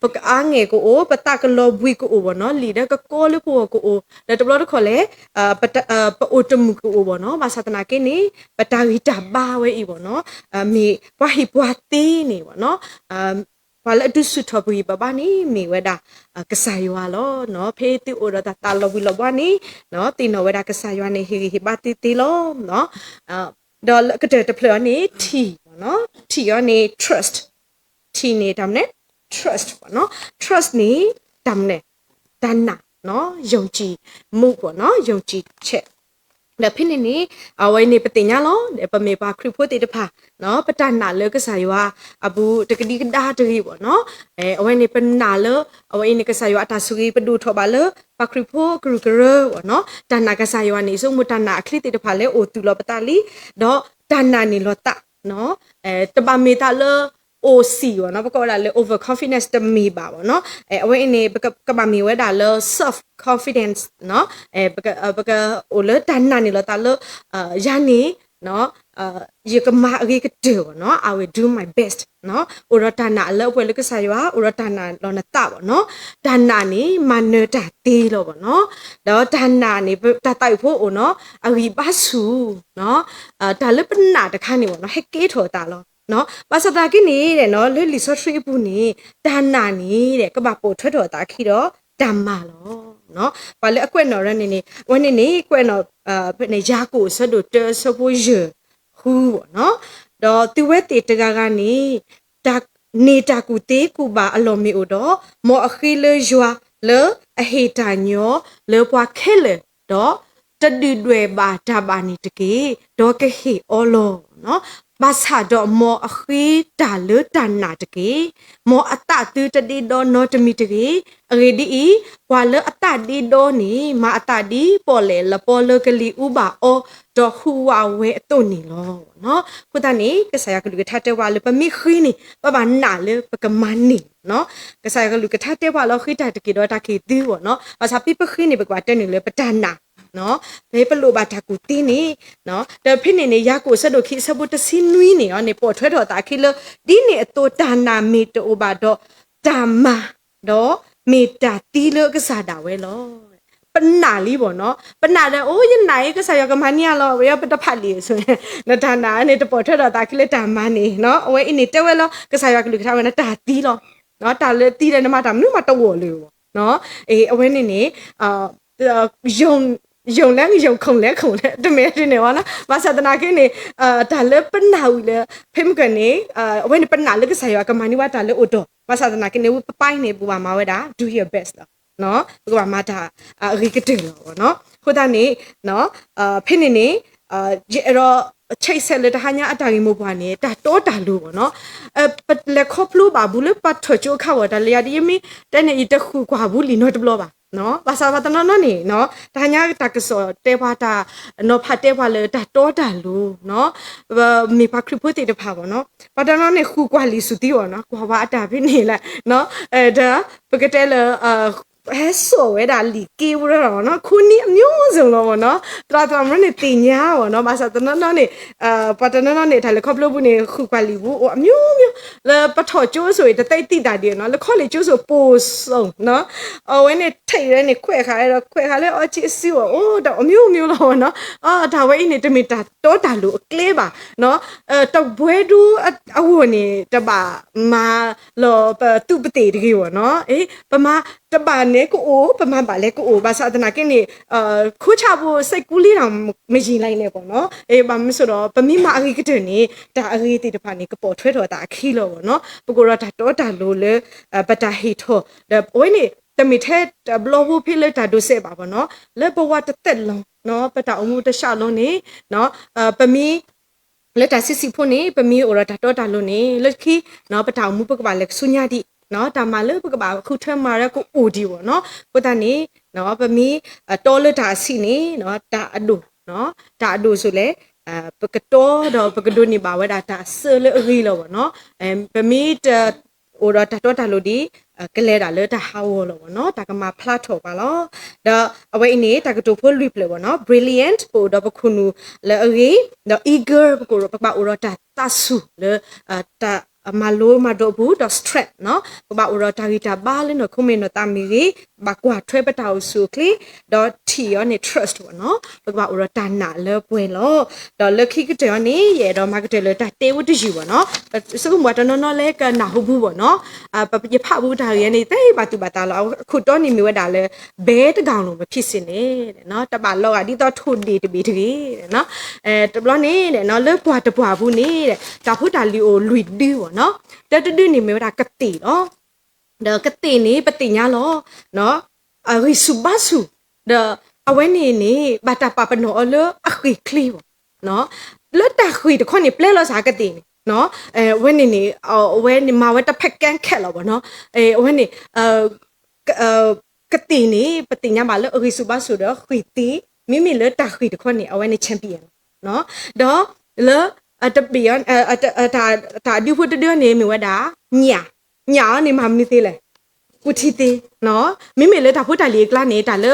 ပကအါငဲၢ်ကအိၣ်, ပသးကလီၤဘှံးကအိၣ်ဘၣ်နီၤ, လံာ်ဒီးကကီလၢပဂီၢ်ကအိၣ်, ဒီးတဘျီတခီၣ်လဲၣ် ပအိၣ်တမုာ်ကအိၣ်ဘၣ်နီၤ. ဘၣ်ဆၣ်သနာ်က့န့ၣ် ပတၢ်ဂံၢ်တၢ်ဘါဝဲအံၤဘၣ်နီၤ, မ့ၢ်ပှၤဟ့ၣ်ပှၤသ့န့ၣ်ဘၣ်နီၤ, ပှၤလၢအဒုးဆူၣ်ထီၣ်ပဂံၢ်ပဘါန့ၣ် မ့ၢ်ဝဲဒၣ် ကစၢ်ယွၤလီၤ. ဖဲသုအိၣ်ဒီးတၢ်သးလီၤဘှံးလီၤဘှါန့ၣ် သ့ၣ်နီၣ်ဝဲဒၣ်ကစၢ်ယွၤန့ၣ် ဟ့ၣ်ဂံၢ်ဟ့ၣ်ဘါသုသ့လီၤ. ဒီးလၢကတၢၢ်တဖျၢၣ်အံၤန့ၣ် ထံၣ်, ထံၣ်အံၤန့ၣ် trust, ထံၣ်န့ၣ်တၢ်မနုၤလဲၣ် trust ဘၣ်နီၤ, trust န့ၣ် တၢ်မနုၤလဲၣ် တၢ်နာ်, ယုံကြည်မှု ဘၣ်နီၤ, ယုံကြည်ချက် ဒီးဖဲန့ၣ်န့ၣ် အဝဲန့ၣ်ပသ့ၣ်ညါလီၤ, ပမ့ၢ်ပှၤခရံာ်ဖိသ့ၣ်တဖၣ် ပတၢ်နာ်လၢကစၢ်ယွၤအပူၤ တကဒံကဒါတဂ့ၤဘၣ်နီၤ. အဝဲန့ၣ်ပနာ်လၢ အဝဲအံၤန့ၣ် ကစၢ်ယွၤအတၢ်ဆိၣ်ဂ့ၤ ပဒိၣ်ထီၣ်ဘၣ်လၢ ပှၤခရံာ်ဖိကရူၢ်ကရၢဘၣ်နီၤ. တၢ်နာ်ကစၢ်ယွၤန့ၣ် ဆိကမိၣ်တၢ်နာ်အချ့သ့ၣ်တဖၣ်လၢအိၣ်သူၣ်လီၤပသးလံ, ဒီးတၢ်နာ်န့ၣ်လီၤသး တဘၣ်မ့ၢ်သးလၢ အိၣ်စံၣ်ဘၣ်နီၤ, ပကိးဝဲဒၣ်လၢ over confidence တမ့ၢ်ဘၣ်ဘၣ်နီၤ. အဝဲအံၤန့ၣ် ပကဘၣ်မ့ၢ်ဝဲဒၣ်လၢ self confidence နီၤ, ပကအိၣ်လၢတၢ်နာ်န့ၣ်လီၤသးလၢ ယၤန့ၣ် ယကမၤအဂ့ၤကတၢၢ်ဘၣ်နီၤ, I will do my best နီၤ. အိၣ်ဒီးတၢ်နာ်လၢအပှဲၤလၢကစၢ်ယွၤ, အိၣ်ဒီးတၢ်နာ်လီၤနသးဘၣ်နီၤ. တၢ်နာ်န့ၣ် မၤနၢၤတၢ်သ့လီၤဘၣ်နီၤ. ဒီးတၢ်နာ်န့ၣ် တၢ်သးဝံၣ်ဖိအိၣ်နီၤ, အဂံၢ်ဘါဆူၣ် တၢ်လၢပနာ်တခါန့ၣ်ဘၣ်နီၤ ဟဲကဲထီၣ်အသးလီၤ. ဘၣ်ဆၣ်သနာ်က့န့ၣ် လၢလံာ်စီဆှံအပူၤန့ၣ် တၢ်နာ်န့ၣ် ကဘၣ်ပိာ်ထွဲထီၣ်အသးအခံဒီး တၢ်မၤလီၤ. ပှၤလၢအကွဲးနီၣ်ရၢန့ၣ်န့ၣ် အဝဲန့ၣ်န့ၣ် ကွဲးနီၣ် ယၤကိာ်အဆၢဒိၣ်တၢအဆၢဖိယဲၢ်ဃုဘၣ်နီၤ. ဒီးသုဝဲသ့ၣ်တဂၤဂၤန့ၣ် န့ၢ်တၢ်ကူၣ်သ့ကူၣ်ဘၣ်အလီၢ်မ့ၢ်အိၣ်ဒီး, မ်အဃ့လၢယွၤလၢအဟ့ၣ်တၢ်ညီလၢပှၤခဲလၢာ်ဒီး, တဒုၣ်ဒွဲၣ်ဘၣ်တၢ်ဘၣ်န့ၣ်တက့ၢ်, ဒီးကဟ့ၣ်အီၤလီၤ. ဘၣ်ဆၣ်ဒီးမ်အဃ့တၢ်လၢတၢ်နာ်တက့ၢ်. မ်အသးသုတဒ့ဒီနီတမံၤတဂ့ၤ. အဂ့ၢ်ဒ်အံၤ, ပှၤလၢအသးဒ့ဒီန့ၣ် မၤအသးဒ်ပီၣ်လဲၣ်လပီလၢကလံၤအူဘၣ်အီ, ဒီးဟူးဝးဝဲအသိးန့ၣ်လီၤ. အဃိသတးန့ၣ် ကစၢ်ယွၤကလုၢ်ကထါတဲပှၤလၢပမ့ၢ်ဃ့န့ၣ် ပဘၣ်နာ်လၢပကမၤန့ၢ်နီၤ. ကစၢ်ယွၤကလုၢ်ကထါတဲပှၤလၢဃ့တၢ်တက့ၢ်ဒီးတၢ်က့ၤသုဘၣ်နီၤ. ဘၣ်ဆၣ်ဖဲပဃ့န့ၣ် ပကဘၣ်တဲန့ၣ်လၢပတၢ်နာ် ဖဲပလိၣ်ဘၣ်တၢ်ကူၣ်သ့န့ၣ်, ဒီးဖဲန့ၣ်န့ၣ် ယၤကိာ်အဆၢဒိၣ်ခံအဆၢဖိတဆံနွံန့ၣ် အန့ၣ်ပိာ်ထွဲထီၣ်အသးအခံလၢ ဒ်န့ၣ်အသိးတၢ်နာ်မ့ၢ်တအိၣ်ဘၣ်ဒီး တၢ်မၤ ဒီးမ့ၢ်တၢ်သံလၢအကစၢ်ဒၣ်ဝဲလီၤ. ပနာ်လံဘၣ်နီၤ, ပနာ်ဒီး အိ ယနာ်အံၤ ကစၢ်ယွၤကမၤန့ၢ်ယၤလီၤ, ဝဲပတဖးလံာ်ဆိ, နတၢ်နာ်န့ၣ် တပိာ်ထွဲထီၣ်အသးအခံလၢတၢ်မၤန့ၢ်, အဝဲအံၤန့ၣ်တဲဝဲလီၤ, ကစၢ်ယွၤကလုၢ်ကထါဝဲန့ၣ် တၢ်သံလီၤ. တၢ်လၢသံဒီးနမၤတၢ်မနုၤမးတဝီၢ်လၢၤဘၣ်. အဝဲန့ၣ်န့ၣ် ယုံလဲ ယုံခုန်လဲ ခုန်လဲ တမ့ၢ်ဒ်န့ၣ်ဘၣ်နီၤ. ဘၣ်ဆၣ်သနာ်က့န့ၣ် တၢ်လၢပနာ်ဝံၤလၢ ဖဲမုၢ်ကၢၢ်န့ၣ် အဝဲန့ၣ်ပနာ်လၢကစၢ်ယွၤကမၤန့ၢ်ဝဲတၢ်လၢအိၣ်တီၢ်, ဘၣ်ဆၣ်သနာ်က့န့ၣ် ဝံပပၢ်အံၤန့ၣ် ပကဘၣ်မၤဝဲဒၣ် do your best လီၤ. ပကဘၣ်မၤတၢ်အဂ့ၤကတၢၢ်လီၤနီၤ. အဃိသတးန့ၣ် ဖဲန့ၣ်န့ၣ် ယအဲၣ်ဒိး ဆဲးဆဲးလၢတဟါညါအတၢ်ဂ့ၢ်မိၢ်ပှၢ်န့ၣ် တၢ်တီတၢ်လိၤဘၣ်နီၤ. ပလဲၤခီဖျိဘၣ်ဘူးလၢပထီၣ်ကၠိအခါဝဲ တၢ်လၢယၤဒ်ယမ့ၢ်တဲန့ၣ် ယတဃုကွၢ်ဘူးလံာ်နီတဘျီဘၣ်. ဘၣ်ဆၣ်ပှၤတနီၤနီၤန့ၣ် တဟါညါတၢ်ကစီၣ်တဲပှၤတၢ် နီၤဖးတဲပှၤလၢတၢ်တီတၢ်လိၤ မ့ၢ်ပှၤခရံာ်ဖိသ့ၣ်တဖၣ်ဘၣ်နီၤ. ပှၤတနီၤန့ၣ် ဃုကွၢ်လံာ်ဆူၣ်သံဘၣ်နီၤ, ကွၢ်ဝဲအတၢ်ဖဲန့ၣ်လဲၣ်, ဒီးပကတဲလၢ ဟဲစိာ်ဝဲဒၣ်လံာ်က့ဝဲဒၣ်နီၤ, ခိၣ်နံၣ်အမျိုးစုံလီၤဘၣ်နီၤ, သရၣ်သရၣ်မုၣ်န့ၣ်သ့ၣ်ညါဘၣ်နီၤ. ဘၣ်ဆၣ်တနီၤနီၤန့ၣ် ပှၤတနီၤနီၤန့ၣ် တၢ်လဲၤခီဖျိပူၤန့ၣ် ဃုကွၢ်လံာ်ပူၤအိၣ်အမျိုးမျိုး, လၢပထီၣ်ကၠိအစိၤအံၤ တသ့သံတၢ်ဒ်နီၤ, လၢခီလ့ၣ်ကၠိစိၤပိာ်စိနီၤ, အဝဲန့ၣ်ထဲးဝဲန့ၣ် ခွဲးဃာ်ဒီး ခွဲးဃာ်လၢအီက့အစုအီၤ အိၣ်ဒီးအမျိုးမျိုးလီၤဘၣ်နီၤ. တၢ်ဝဲအံၤန့ၣ် တမ့ၢ်တၢ်တီတၢ်လိၤအကျဲဘၣ် တဘှဲဒိအဂီၢ်န့ၣ် တဘၣ်မၤလီၤပသူးပသ့ၣ်တဂ့ၤဘၣ်နီၤ. ပမၤတဘၣ်န့ၣ်ကအိၣ်, ပမၤဘၣ်လဲၣ်ကအိၣ်, ဘၣ်ဆၣ်သနာ်က့န့ၣ် ခိၣ်ဆၣ်ဖိစ့ၢ်ကီးလံဒီး မယံၤလံန့ၣ်ဘၣ်နီၤ. ဘၣ်မနုၤအဃိဒီး ပမ့ၢ်မၤအဂ့ၤကတၢၢ်န့ၣ် တၢ်အဂ့ၤသ့ၣ်တဖၣ်န့ၣ် ကပိာ်ထွဲထီၣ်အသးအခံလီၤဘၣ်နီၤ. ပကအိၣ်ဒီးတၢ်တီတၢ်လိၤလၢ ပတၢ်ဟ့ၣ်ထီၣ်, ဒီးအဝဲန့ၣ် တမ့ၢ်ထဲတဘျီဖိဖဲလၢတၢ်ဒိးစဲးဘၣ်ဘၣ်နီၤ. လၢပဝဲတသ့ၣ်လီၤ ပတၢ်အိၣ်မူတၢ်ဆါလီၤန့ၣ် ပမ့ၢ် လၢတၢ်ဆံးဆံးဖိန့ၣ် ပမ့ၢ်အိၣ်ဒီးတၢ်တီတၢ်လိၤန့ၣ် လၢခံ ပတၢ်အိၣ်မူပကဘၣ်လဲၤကဆူညါဒံး, တၢ်မၤလၢပကဘၣ်ဃုထၢမၤရၢကအိၣ်ဒံးဘၣ်နီၤ. အဃိသတးန့ၣ် ပမ့ၢ်တီလၢတၢ်ဆံးန့ၣ် တၢ်အဒိၣ်, တၢ်အဒိၣ်ဆိးလဲၣ်, ပကတီဒီးပကဒိးန့ၢ်ဘၣ်ဝဲဒၣ်တၢ်ဆၢလၢအဂ့ၤလီၤဘၣ်နီၤ. ပမ့ၢ်တ အိၣ်ဒီးတၢ်တီတၢ်လိၤဒံး ကလဲၤဒၣ်လၢတၢ်ဟးဂီၤလီၤဘၣ်နီၤ, တၢ်ကမၤဖျါထီၣ်ပှၤလီၤ. ဒီးအဝဲအံၤန့ၣ် တၢ်ကတိၤဖိလွံၢ်ဖျၢၣ်ဘၣ်နီၤ, brilliant ပအိၣ်ဒီးပခိၣ်နူာ်လၢအဂ့ၤ, ဒီး eager ပကဘၣ်အိၣ်ဒီးတၢ်သးဆူၣ်လၢ တၢ် မၤလိမၤဒိးအပူၤ ဒီး stress နီၤ, ပကဘၣ်အိၣ်ဒီးတၢ်ဂံၢ်တၢ်ဘါလၢနီၢ်ခိမ့ၢ်နီၢ်သးမ့ၢ်ဂ့ၤ, ဘၣ်ကွၢ်ထွဲပတၢ်အိၣ်ဆူၣ်အိၣ်ချ့, ဒီးထံၣ်အီၤန့ၣ် trust နီၤ, ပကဘၣ်အိၣ်ဒီးတၢ်နာ်လၢပှဲၤလီၤ. ဒီးလၢခံကတၢၢ်အံၤန့ၣ် ယအဲၣ်ဒိးမၤကတၢၢ်လၢတၢ်တဲဝဲတယုၢ်ဘၣ်နီၤ, ပဆိကမိၣ်တနီၤနီၤလၢကနၢ်ဟူဘူးဘၣ်နီၤ, ယဖးဘူးတၢ်ဂ့ၢ်န့ၣ် သ့ဘၣ်သူၣ်ဘၣ်သးလီၤ, အခိၣ်တီန့ၣ်မ့ၢ်ဝဲဒၣ်လၢ ဘဲတကၤလိာ်မဖံးစ့ၣ်န့ၣ် တဘၣ်လီၤဂာ်ဒ်သိးထိၣ်ဒ့ၣ်တဘ့ၣ်တဂ့ၤ တဘျီန့ၣ် လၢပှၤတပှၢ်ပူၤန့ၣ် တၢ်ဖိတၢ်လံၤအိၣ်လွံၢ်ဒုဘၣ်နီၤ, တၢတဒုန့ၣ်မ့ၢ်ဝဲဒၣ်ကသ့ၣ်လီၤ. ဒီးကသ့ၣ်န့ၣ် ပသ့ၣ်ညါလီၤ, အဂံၢ်ဆူၣ်ဘါဆူၣ်, ဒီးအဝဲန့ၣ်န့ၣ် ဘၣ်တၢ်ပာ်ပနီၣ်အီၤလၢအဃ့ၢ်ချ့ဘၣ်, လၢတၢ်ဃ့ၢ်တခီန့ၣ် ပျဲလီၤစ့ၢ်ကီးကသ့ၣ်န့ၣ်, အဝဲန့ၣ်န့ၣ် အဝဲန့ၣ်မၤဝဲတၢ်ဖဲကဲခဲလၢာ်ဘၣ်နီၤ, အဝဲန့ၣ် ကသ့ၣ်န့ၣ် ပသ့ၣ်ညါဘၣ်လၢအဂံၢ်ဆူၣ်ဘါဆူၣ်ဒီးဃ့ၢ်သ့, မ့မ့ၢ်လၢတၢ်ဃ့ၢ်တခီန့ၣ် အဝဲန့ၣ် champion လီၤ. ဒီးလၢ တဘ့ၣ် တၢ်ဒုဖိတဒုန့ၣ် မ့ၢ်ဝဲဒၣ် ညၣ်, ညၣ်အီၤန့ၣ်မၤမနုၤသ့လဲၣ်, ကူထံသ့, မ့မ့ၢ်လၢတၢ်ဖိတၢ်လံၤအကျါန့ၣ် တၢ်လၢ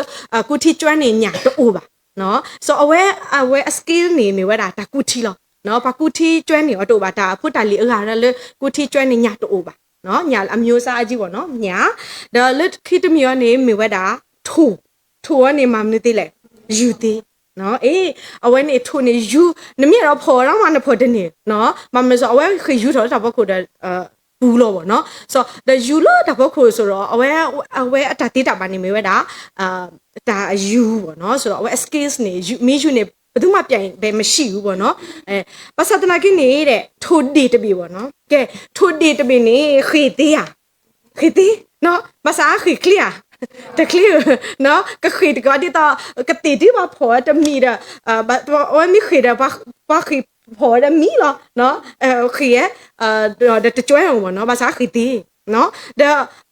ကူထံကၠွဲန့ၣ် ညၣ်တအိၣ်ဘၣ်, စီၤအဝဲ အဝဲအ skill န့ၣ် မ့ၢ်ဝဲဒၣ်တၢ်ကူထံလီၤ. ပှၤကူထံကၠွဲန့ၣ် အတအိၣ်ဘၣ်, တၢ်ဖိတၢ်လံၤအဂၤလၢကူထံကၠွဲန့ၣ် ညၣ်တအိၣ်ဘၣ်, ညၣ်အမျိုးအစားအကြီးဘၣ်နီၤ, ညၣ်, ဒီးလၢခံတမံၤအံၤန့ၣ် မ့ၢ်ဝဲဒၣ် ထိၣ်, ထိၣ်အီၤန့ၣ် မၤမနုၤသ့လဲၣ်, ယူၤသ့, အ့ အဝဲန့ၣ်ထိၣ်န့ၣ် ယူၤ နမ့ၢ်အဲၣ်ဒိးဖီၣ်အီၤဒီးမး နဖီၣ်တန့ၢ်, ဘၣ်မနုၤစ့ၢ် အဝဲဃ့ၢ်ယူၤထီၣ်လၢတၢ်ဖီခိၣ်ဒီး ပူၤလီၤဘၣ်နီၤ, ဒီးယူၤလၢတၢ်ဖီခိၣ်စ့ၢ်ဒီး အဝဲအတၢ်သ့တၢ်ဘၣ်န့ၣ်မ့ၢ်ဝဲဒၣ် တၢ်ယူၤဘၣ်နီၤ, စ့ၢ်ဒီးအဝဲအ skills န့ၣ် မ့ၢ်ယူၤန့ၣ် ဘယ်သူမှပြိုင်ဘက်မရှိဘူးဘၣ်နီၤ, ဘၣ်ဆၣ်သနာ်က့န့ၣ် ထိၣ်ဒ့ၣ်တဘ့ၣ်ဘၣ်နီၤ, ကဲ ထိၣ်ဒ့ၣ်တဘ့ၣ်န့ၣ် ဃ့ၢ်သ့ဧါ, ဃ့ၢ်သ့, ဘၣ်ဆၣ်ဃ့ၢ်ချ့ဧါ, တချ့ဧါ, ကဃ့ၢ်တကီးဒ်သိး ကသ့ၣ်ဒုးပှၤဖီၣ်ဝဲတမံၤဒီး အဝဲမ့ၢ်ဃ့ၢ်ဒီး ပှၤဃ့ၢ်ဖီၣ်ဝဲဒီးမံလီၤ, ဃ့ၢ် ဒီးတကၠွဲအီၤဘၣ်နီၤ, ဘၣ်ဆၣ်ဃ့ၢ်သ့, ဒီး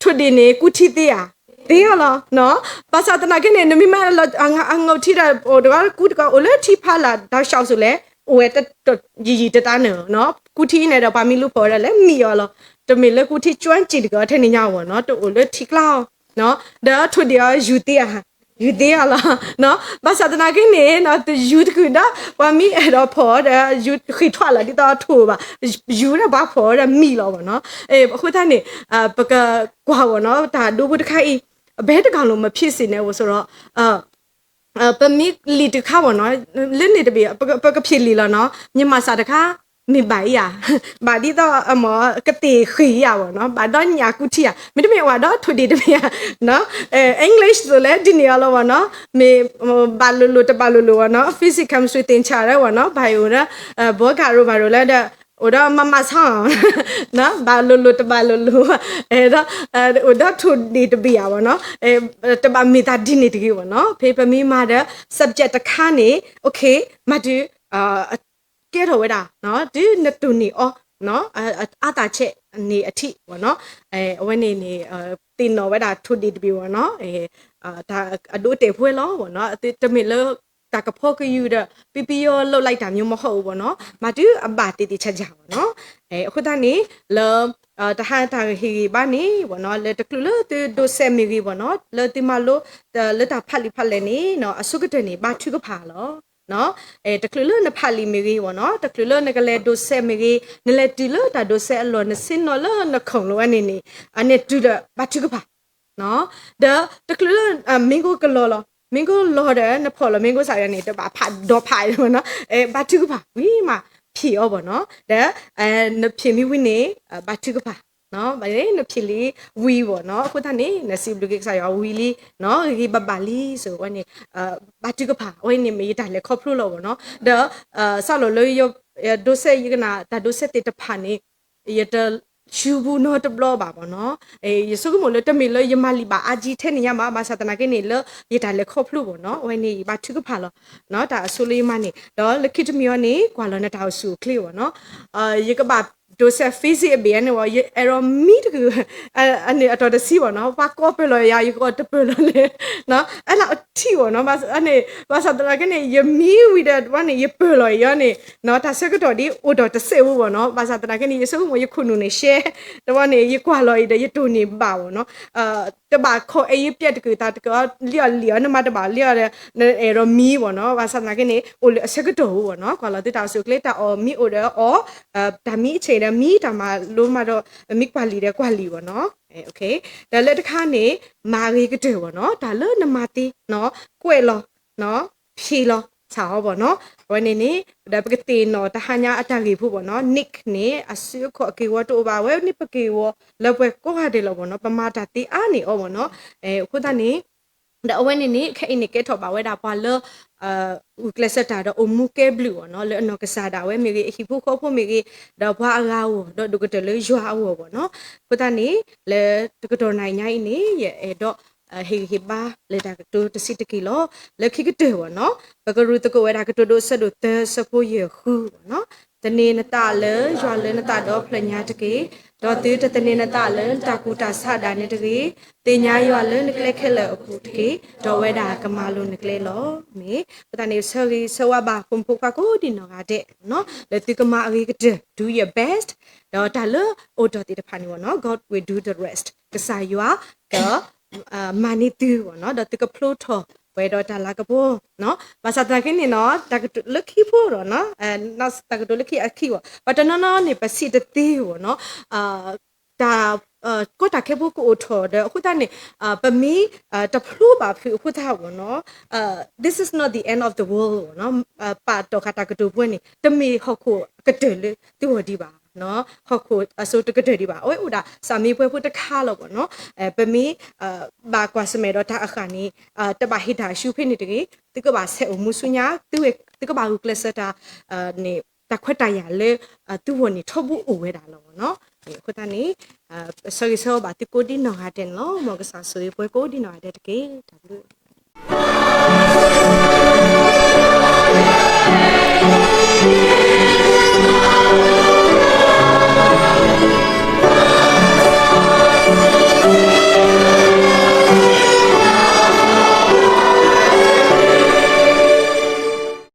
ထိၣ်ဒ့ၣ်န့ၣ် ကူထံသ့ဧါ, သ့အီၤလီၤ, ဘၣ်ဆၣ်သနာ်က့န့ၣ် နမ့ၢ်မၤအငီၢ်ထံဒီး အိၣ်တဂၤကူတဂၤ အိၣ်လၢထံဖးလၢ် တၢ်ဆှီၣ်စိၤလဲၣ်, အိၣ်ဝဲတယံာ်ယံာ်တတၢ်န့ၣ်, ကူထံန့ၣ်ဒီး ပှၤမံလူၤဖီၣ်ဝဲဒၣ်လဲၣ် မံအီၤလီၤ, တမ့ၢ်လၢကူထံကၠွဲစ့ၢ်တကီးထဲန့ၣ်ညါအဂီၢ်နီၤ, တအိၣ်လၢထံကျါအီၤ, ဒီးထိၣ်ဒ့ၣ်အီၤ ယူၤသ့ဧါ, ယူၤသ့အီၤလီၤ, ဘၣ်ဆၣ်သနာ်က့န့ၣ် တယူၤတကုာ်ဒီး ပှၤမ့ၢ်အဲၣ်ဒိးဖီၣ်ဒီး ဃ့ၢ်ထွဲလီၤဒ်သိးထိၣ်ဘၣ်, ယူၤဒီးပှၤဖီၣ်ဝဲဒီးမံလီၤဘၣ်နီၤ, အဃိသတးန့ၣ် ပကကွၢ်ဘၣ်နီၤ တၢ်ဒိဖိတခါအံၤ ဘဲတကၤလိာ်မဖံးစ့ၣ်န့ၣ်အိၣ်စ့ၢ်ဒီး ပမ့ၢ်လံာ်တခါဘၣ်နီၤ, လၢန့ၣ်တဘ့ၣ် ပကဖံးလံာ်လီၤနီၤ, မ့ၢ်မၤစၢ်တခါ မ့ၢ်ဘၣ်အံၤဧါ, ဘၣ်ဒ်သိးအမ့ၢ်ကသ့ၣ်ဃ့ၢ်အံၤဧါဘၣ်နီၤ, ဘၣ်ဒီးညၣ်ကူထံဧါ, မ့တမ့ၢ်ဝဲဒီးထိၣ်ဒ့ၣ်တမ့ၢ်ဧါ, English သိးလဲၣ်ဒ်န့ၣ်အီၤလီၤဘၣ်နီၤ, မ့ၢ်ဘၣ်လိၤလိၤတဘၣ်လိၤလိၤဘၣ်နီၤ, physics chemistry သ့ၣ်ဆၣ်ရဲၣ်ဘၣ်နီၤ, ဘၣ်အံၤအိၣ်ဒီး ဘီကရိၤဘၣ်ရိၤလၢဒီး အိၣ်ဒီးမၤမၤဆါ ဘၣ်လိၤလိၤတဘၣ်လိၤလိၤ, ဒီး အိၣ်ဒီးထိၣ်ဒ့ၣ်တဘ့ၣ်ဧါဘၣ်နီၤ, တဘၣ်မ့ၢ်သးဒ်န့ၣ်တဂ့ၤဘၣ်နီၤ, ဖဲပမ့ၢ်မၤဒီး subject တခါန့ၣ် okay မၤတုၤ ကဲထီၣ်ဝဲဒၣ် တုၤနတိၢ်န့ၢ်အီၤ အါသးဆဲးန့ၣ်အထံးဘၣ်နီၤ, အဝဲန့ၣ်န့ၣ် သ့ၣ်နီၣ်ဝဲဒၣ်ထိၣ်ဒ့ၣ်တဘ့ၣ်ဘၣ်နီၤ, တၢ်အဒိအတဲာ်ဖိလီၤဘၣ်နီၤ, တမ့ၢ်လၢ တၢ်ကဖီကယူၤဒီး ပီပီယီလီးလံတၢ်မံၤမဟီၣ်အိၣ်ဘၣ်နီၤ, မၤတုၤအဘၣ်သ့ၣ်သ့ၣ်ဆးဆးဘၣ်နီၤ, အဃိသတးန့ၣ် လၢ တဟါတၢ်ဟ့ၣ်ဂံၢ်ဘါန့ၣ်ဘၣ်နီၤ, လၢတချုးလၢသုဒိးစဲးမ့ၢ်ဂ့ၤဘၣ်နီၤ, လၢသုမၤလိ လၢတၢ်ဖးလံာ်ဖးလဲၢ်န့ၣ် အဆိကတၢၢ်န့ၣ် ဘါထုကဖၣ်လီၤ. တချုးလၢနဖးလံာ်မ့ၢ်ဂ့ၤဘၣ်နီၤ, တချုးလၢနကလဲၤဒိးစဲးမ့ၢ်ဂ့ၤ, နလဲၤတုၤလၢတၢ်ဒိးစဲးအလီၢ် နဆ့ၣ်နီၤလၢနခိၣ်လီၤဝဲန့ၣ်န့ၣ်, အန့ၣ်တုၤဒီးဘါထုကဖၣ် ဒီးတချုးလၢ မ့ၣ်အူကလီၤလီၤ, မ့ၣ်အူလီၤဒီး နဖီၣ်လီၤမ့ၣ်အူစးယၤန့ၣ် တဘၣ်ဖးဒီးဖးဘၣ်နီၤ, ဘါထုကဖၣ်ဝံၤမး ဖံးအီၤဘၣ်နီၤ, ဒီး နဖံးမ့ၢ်ဝံၤန့ၣ် ဘါထုကဖၣ်, နဖံးလံဝံၤဘၣ်နီၤ, အဃိသတးန့ၣ် နစံးဘျုးက့ၤကစၢ်ယွၤဝံၤလံ, ဂ့ၤဂ့ၤဘၣ်ဘၣ်လံ စ့ၢ်ဝဲန့ၣ် ဘါထုကဖၣ်, အဝဲန့ၣ်မ့ၢ်ယတၢ်လဲၤခီဖျိလီၤဘၣ်နီၤ, ဒီး စးလီၤလၢ ဒိးစဲးယကနၣ် တၢ်ဒိးစဲးသ့ၣ်တဖၣ်န့ၣ် ယတ ဆူပူၤနီတဘျီဘၣ်ဘၣ်နီၤ, ယဆိကမိၣ်လၢတမ့ၢ်လၢယမၤလံာ်ဘၣ်အါကံထဲန့ၣ်ညါဘၣ်, ဘၣ်ဆၣ်သနာ်က့န့ၣ် လၢယတၢ်လဲၤခီဖျိဘၣ်နီၤ, အဝဲန့ၣ်ယဘါထုကဖၣ်လီၤ, တၢ်အဆိလၢယမၤန့ၣ်, ဒီးလၢခံတမံၤအံၤန့ၣ် ကွၢ်လီၤနတၢ်အိၣ်ဆူၣ်အိၣ်ချ့ဘၣ်နီၤ, ယကဘၣ်ဒိးစဲး physics အဘ့ၣ်န့ၣ်ဘၣ်, ယအဲၣ်ဒိးမံတကုာ်, အန့ၣ်အတီၢ်တဆံဘၣ်နီၤ, ပှၤကိးပၢၢ်လီၤယၤ ယကိးတပၢၢ်လီၤန့ၣ်, အဲ ထံၣ်အီၤနီၤ, ဘၣ်ဆၣ်သနာ်က့န့ၣ် ယမံဝံၤဒီးတဘျီန့ၣ် ယပၢၢ်လီၤအံၤန့ၣ်နီၤ, တၢ်ဆၢကတီၢ်ဒ်အိၣ်ဒီးတစဲးဖိဘၣ်နီၤ, ဘၣ်ဆၣ်သနာ်က့န့ၣ် ယဆိကမိၣ်ယခိၣ်နူာ်န့ၣ်ရှဲ, တဘျီန့ၣ် ယကွၢ်လီၤအံၤဒီးယတိၢ်န့ၢ်ဘၣ်ဘၣ်နီၤ, တဘၣ်ခိးအဲယပျဲတကုာ်သးတကုာ် လံၣ်အီၤလံၣ်အီၤ နမၤတဘၣ်လံၣ်အီၤဒီး နအဲၣ်ဒိးမံဘၣ်နီၤ, ဘၣ်ဆၣ်သနာ်က့န့ၣ် အိၣ်လၢအဆၢကတီၢ်ဧိၤဘၣ်နီၤ, ကွၢ်လီၤသုတၢ်အိၣ်ဆူၣ်အိၣ်ချ့ တၢ်အီၣ်မံအိၣ်ဒီးအီၣ်, တၢ်မံအဆ့ၣ်ဒီးမံ, တၢ်မၤလိမၤဒိး မံကွၢ်လံာ်ဒီးကွၢ်လံာ်ဘၣ်နီၤ, ဒီးလၢတခါန့ၣ် မၤအဂ့ၤကတၢၢ်ဘၣ်နီၤ, တၢ်လၢနမၤသ့နီၤ, ကွဲးလီၤ, ဖံးလီၤ ဆးအီၤဘၣ်နီၤ, အဝဲန့ၣ်န့ၣ် ဒီးပကသ့ၣ်နီၣ်တဟါညါအတၢ်ဂ့ၢ်ဖိဘၣ်နီၤ, Nick န့ၣ် အစုအခီၣ်အက့ၢ်အဂီၤတအိၣ်ဘၣ်, အဝဲန့ၣ်ပက့ၢ်အဂီၤလၢပှဲၤကိးဂၤဒဲးလီၤဘၣ်နီၤ, ပမၤတၢ်သ့အါန့ၢ်အီၤဘၣ်နီၤ, အဃိသတးန့ၣ် ဒီးအဝဲန့ၣ်န့ၣ် ခဲအံၤန့ၣ် ကဲထီၣ်ဘၣ်ဝဲဒၣ်ပှၤလၢ ဂုာ်ကျဲးစၢးတၢ်ဒီးအိၣ်မူကဲဘျုးဘၣ်နီၤ, လၢအနီၢ်ကစၢ်ဒၣ်ဝဲမ့ၢ်ဂ့ၤ, အဟံၣ်ဖိဃီဖိမ့ၢ်ဂ့ၤ, ဒီးပှၤအဂၤအဂီၢ်, ဒီးဒိၣ်ကတၢၢ်လၢယွၤအဂီၢ်ဘၣ်နီၤ, အဃိသတးန့ၣ် လၢတကတီၢ်နံၤညါအံၤန့ၣ် ယအဲၣ်ဒိး ဟ့ၣ်ဂံၢ်ဟ့ၣ်ဘါလၢတၢ်ကတိၤတဆံးတက့ၢ်လီၤ. လၢခံကတၢၢ်ဘၣ်နီၤ, ပကရူၢ်သကိးဝဲဒၣ်ကတိၤဒိ အဆၢဒိၣ်သၢ အဆၢဖိယဲၢ်ဃုဘၣ်နီၤ, သန့ၤနသးလၢယွၤလၢနသးဒီဖျၢၣ်ညါတက့ၢ်, ဒီးသုတသန့ၤနသးလၢနတၢ်ကူၣ်တၢ်ဆးဒၣ်နဲတဂ့ၤ, သ့ၣ်ညါယွၤလၢနကျဲခဲလၢာ်အပူၤတက့ၢ်, ဒီးအဝဲဒၣ်ကမၤလိၤနကျဲလီၤ. မ့ၢ်အဃိသတးန့ၣ် ဆၢဂ့ၤဆၢဝါဘၣ်ဖိမုၣ်ဖိခွါကိးဒံးနီၢ်ဂၤဒဲးနီၤ, လၢသုကမၤအဂ့ၤကတၢၢ် do your best, ဒီးတၢ်လၢအိၣ်တ့ၢ်သ့ၣ်တဖၣ်န့ၣ်ဘၣ်နီၤ, God will do the rest, ကစၢ်ယွၤက မၤန့ၢ်သုဘၣ်နီၤ, ဒီးသုကဖျိထီၣ်ပှဲၤဒီးတၢ်လၤကပီၤနီၤ, ဘၣ်ဆၣ်သနာ်က့န့ၣ်နီၤ, တၢ်ကတိၤလၢခံဖိဒီးနီၤ, တၢ်ကတိၤလၢခံအခံဘၣ်, ပှၤတနီၤနီၤန့ၣ် ပစံးတသ့ဘၣ်နီၤ, တၢ် ကီတၢ်ခဲဖိကအိၣ်ထီၣ်ဒီး အဃိသတးန့ၣ် ပမ့ၢ်တဖျိဘၣ်ဖုးအဃိသတးဘၣ်နီၤ, this is not the end of the world နီၤ, ပာ်တီၢ်ဃာ်တၢ်ကတိၤပဝဲန့ၣ် တမ့ၢ်ဟီၣ်ခိၣ်အကတၢၢ်လၢသုဂီၢ်ဒံးဘၣ်, ဟီၣ်ခိၣ်အစိၤတကတၢၢ်ဒံးဘၣ်, အဝဲအိၣ်ဒၣ်စၢ်မံၤပှဲၤဖိတခါလီၤဘၣ်နီၤ, ပမ့ၢ် ဘၣ်ကွၢ်ဆၢၣ်မဲာ်ဒီးတၢ်အဃၢ်န့ၣ် တဘၣ်ဟ့ၣ်တၢ်ဆူဖဲန့ၣ်တဂ့ၤ, သုကဘၣ်ဆဲးအိၣ်မူဆူညါ, သုကဘၣ်ဂုာ်ကျဲးစၢးတၢ်န့ၣ် တၢ်ခွဲးတၢ်ယာ်လၢ သုဂီၢ်န့ၣ်ထီဘိအိၣ်ဝဲဒၣ်လီၤဘၣ်နီၤ, အဃိသတးန့ၣ် ဆၢဂ့ၤဆၢဝါဘၣ်သုကိးဒံးနီၢ်ဂၤဒဲးန့ၣ်လီၤ, မ်ကစၢ်ဆိၣ်ဂ့ၤပှဲၤကိးဒံးနီၢ်ဂၤဒဲးတက့ၢ်, တၢ်ဘျုး